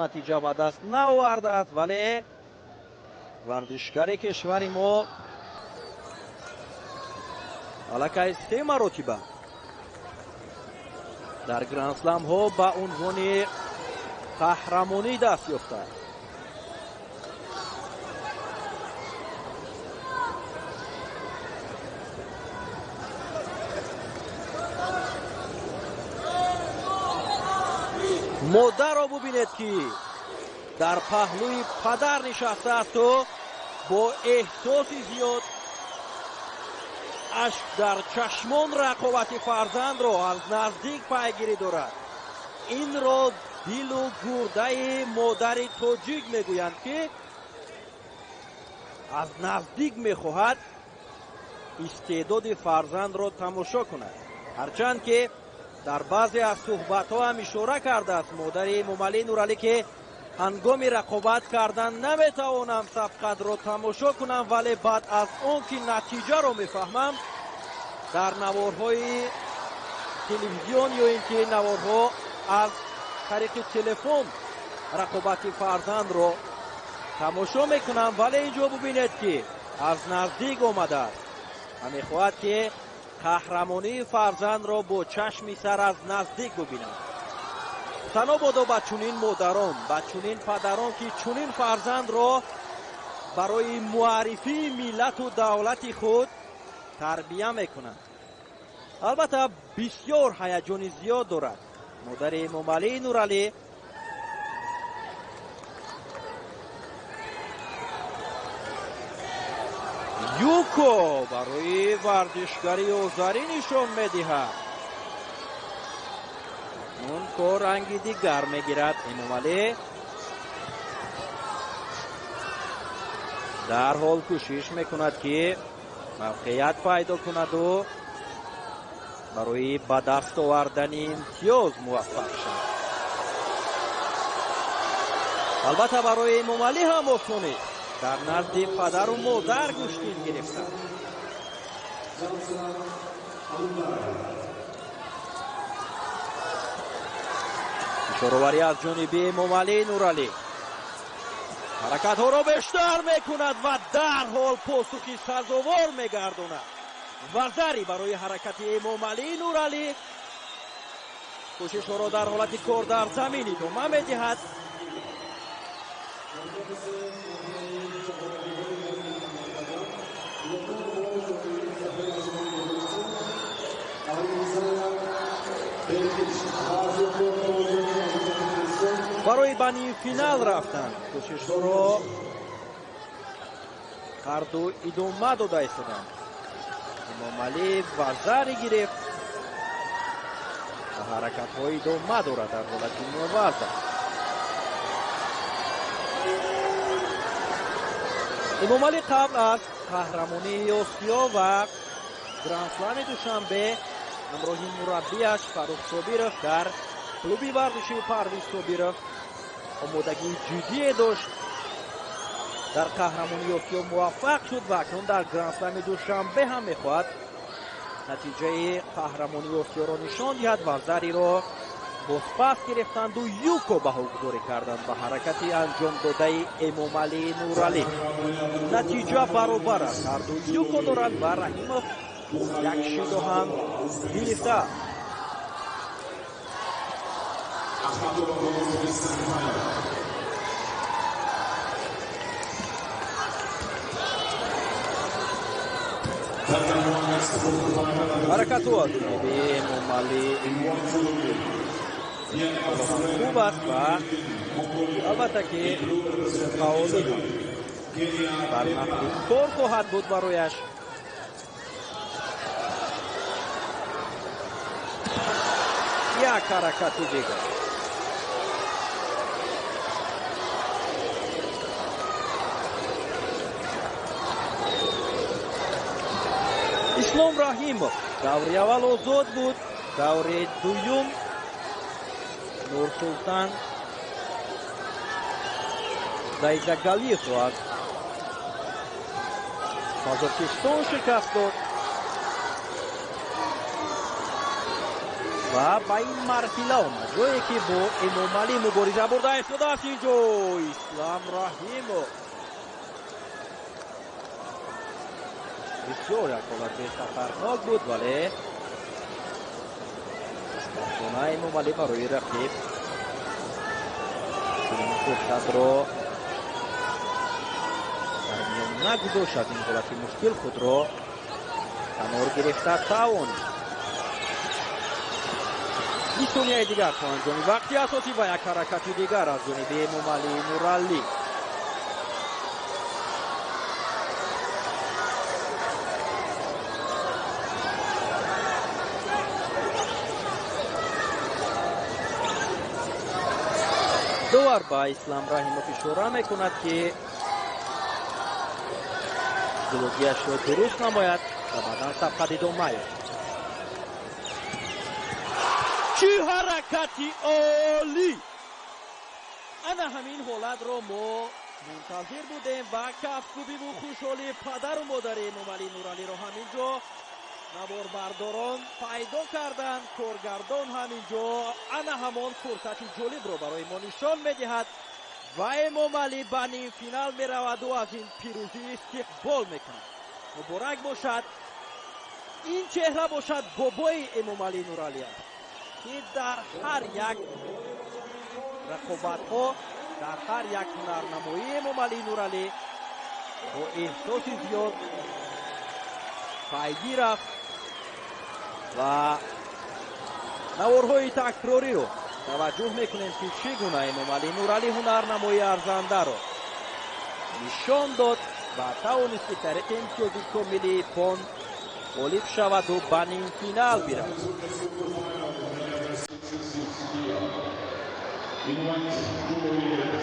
Натиҷа ба даст наовардааст, вале варзишгари кишвари мо аллакай се маротиба дар грандсламҳо ба унвони қаҳрамонӣ даст ёфтааст. Модарро бубинед, ки дар паҳлӯи падар нишастаасту бо эҳсоси зиёд, ашк дар чашмон, рақобати фарзандро аз наздик пайгирӣ дорад. Инро дилу гурдаи модари тоҷик мегӯянд, ки аз наздик мехоҳад истеъдоди фарзандро тамошо кунад. Ҳарчанд ки дар баъзе аз суҳбатҳо ҳам ишора кардааст модари Эмомалӣ Нуралӣ, ки ҳангоми рақобат кардан наметавонам сабқатро тамошо кунам, вале баъд аз он ки натиҷаро мефаҳмам, дар наворҳои телевизион ё ин ки наворҳо аз тариқи телефон рақобати фарзандро тамошо мекунам. Вале инҷо бубинед, ки аз наздик омадааст ва мехоҳад, ки қаҳрамонии фарзандро бо чашми сар аз наздик бубинад. Сано бодо ба чунин модарон, ба чунин падарон, ки чунин фарзандро барои муаррифии миллату давлати худ тарбия мекунанд. Албатта, бисёр ҳаяҷони зиёд дорад модари Эмомалӣ Нуралӣ. Юко барои варзишгари озарӣ нишон медиҳад. Он кор ранги дигар мегирад. Эмомалӣ дарҳол кӯшиш мекунад, ки мавқеият пайдо кунаду барои ба даст овардани имтиёз муваффақ шавад. Албатта, барои Эмомалӣ ҳам осон нест дар назди падару модар гӯштин гирифтан. Ишороварӣ аз ҷониби Эмомалӣ Нуралӣ ҳаракатҳоро бештар мекунад ва дарҳол посухи сазовор мегардонад. Вазари барои ҳаракати Эмомалӣ Нуралӣ кӯшишҳоро дар ҳолати кор дар замин идома медиҳад. Барои ба нимфинал рафтан кӯшишҳоро ҳарду идома дода истоданд. Эмомалӣ вазари гирифт ва ҳаракатҳо идома дорад дар ҳолати мувазза. Эмомалӣ қабл аз қаҳрамонии Осиё ва грандслами Душанбе ҳамроҳи мураббияш Фаррух Собиров дар клуби варзишии Парвиз Собиров омодагии ҷиддие дошт. Дар қаҳрамонии Осиё муваффақ шуд ва акнун дар грандслами Душанбе ҳам мехоҳад натиҷаи қаҳрамонии Осиёро нишон диҳад. Вазариро бозпас гирифтанду юко баҳогузорӣ карданд ба ҳаракати анҷомдодаи Эмомалӣ Нуралӣ. Натиҷа баробар аст, ҳарду юко доранд ва Раҳимов як шидо ҳам гирифтааст. Ҳаракату аз ҷониби Эмомалӣ хуб аст ва албатта, ки фаъолӣ ҳам бар нафъи кор хоҳад буд барояш. Як ҳаракати дигар. Ислом Раҳимов даври аввал озод буд, даври дуюм Нурсултан Зайдагалиевро аз Қазоқистон шикаст дод. Ва ба ин марҳила омад, ҷое ки бо Эмомалӣ мубориза бурда истодааст. Инҷо Ислам Раҳимов бисёр як ҳолати хатарнок буд, вале хушбахтона Эмомалӣ барои рақиб чунин фурсатро дар миён нагузошт. Аз ин ҳолати мушкил худро канор гирифта тавонист. 20 сонияи дигар то анҷоми вақти асосӣ ва як ҳаракати дигар аз ҷониби Эмомалӣ Нуралӣ. Довар ба Ислам Раҳимов ишора мекунад, ки гулогиашро дуруст намояд ва баъдан сабқат идома ёбад. Чӣ ҳаракати олӣ! Ана ҳамин ҳолатро мо мунтазир будем ва кафкӯбиву хушҳолии падару модари Эмомалӣ Нуралиро ҳамин ҷо наворбардорон пайдо карданд. Коргардон ҳамин ҷо ана ҳамон фурсати ҷолибро барои мо нишон медиҳад ва Эмомалӣ ба нимфинал мераваду аз ин пирӯзӣ истиқбол мекунад. Муборак бошад. Ин чеҳра бошад бобои Эмомалӣ Нуралӣ аст, ки дар ҳар як рақобатҳо, дар ҳар як ҳунарнамоии Эмомалӣ Нуралӣ бо эҳсоси зиёд пайгир рафт ва наворҳои такрориро таваҷҷӯҳ мекунем, ки чӣ гуна Эмомалӣ Нуралӣ ҳунарнамоии арзандаро нишон дод ва тавонист, ки тариқи имтиёзи комили иппон ғолиб шаваду ба нимфинал биравад. In white,